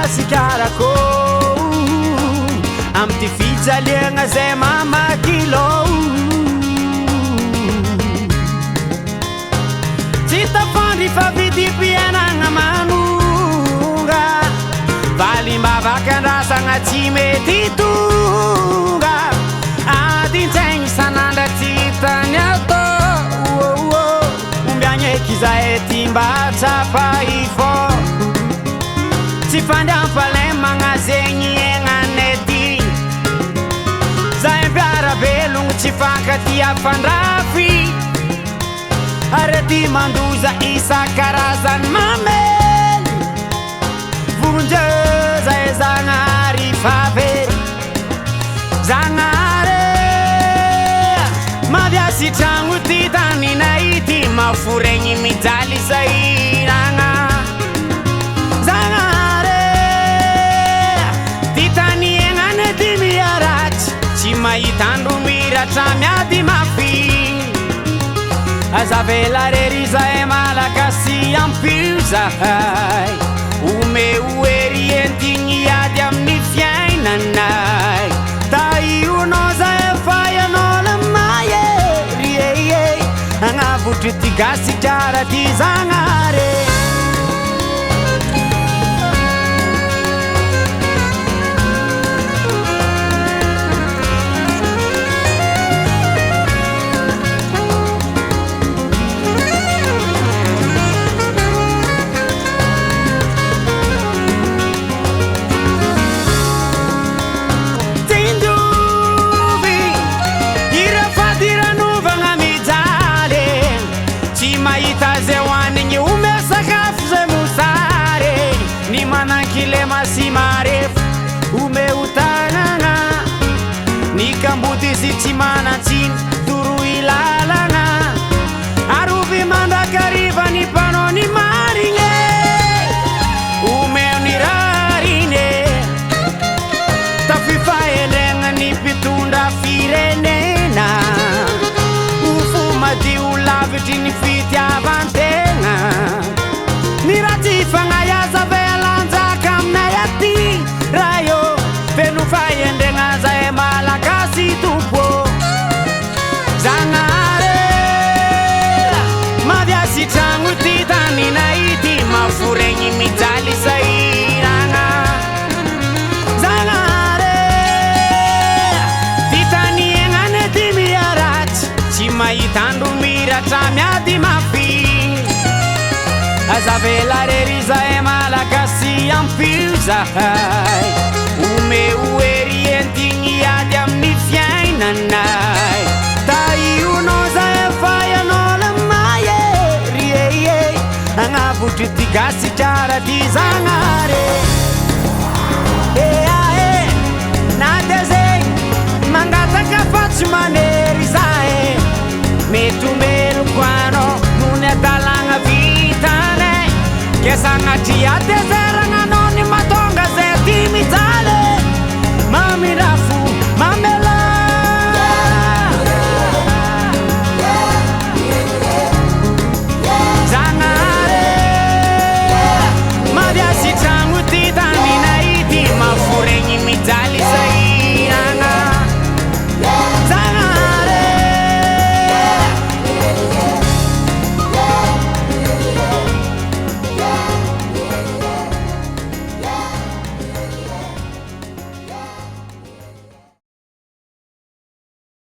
Gasikarako amy ty fijaliagna zay mamaky lô. Tsy tafandry fa vidim-piainagna manonga, valim-bavaka andrasagna tsy mety tonga, adin-tsaigny isan'andra tsy hitany atao. Ombiagna eky zahay ty mba tsapa ifô, tsy fandriampahalemagna zegny iainanay ty. Zahay mpiara-belogno tsy fankatia fandrafy, arety mandoza isan-karazany mamely. Vonjeo zahay Zagnahary fa very. Zagnahary maviasy tragno ty taninay ty, maforegny mijaly sahiragna. Zagnahary ty tany iainanay ty miharatsy, tsy mahita andro miratra miady mafy. Aza avela rery zahay Malagasy, ampio zahay, omeo hery entigny hiady amin'ny fiainanay. Tahionao zahay fa ianao la mahery e, agnavotry ty Gasikara ty Zagnahary. Tsinjovy ireo fadiranovagna mijaly, tsy mahita zay hoanigny, omeo sakafo zay mosary. Ny manan-kilema sy marefo omeo tanana, ny kamboty sy tsy manan-tsiny toroy lalana. Arovy mandrakariva ny mpanao ny marigny, omeo ny rariny. Tafifahendregna ny mpitondra firenena, ho fo madio lavitry ny fitiavan-tegna. Ny ratsy fagnahy aza avelanjaka aminay aty raha io, feno fahendregna zahay Malagasy tompo. Zagnahary maviasy tragno ty taninay ty, maforegny mijaly sahiragna. Zagnahary ty tany iainanay ty miharatsy, tsy mahita andro miratra miady mafy. Aza avela rery zahay Malagasy, ampio zahay, omeo hery entigny hiady amin'ny fiainanay. Tahionao zahay fa ianao la mahery e, agnavotry ty Gasikara ty Zagnahary. Ea e, na de zegny mangataka fa tsy manery zahay, mety ho meloko anao noho ny adalagna vitanay, ke sagnatria de zay.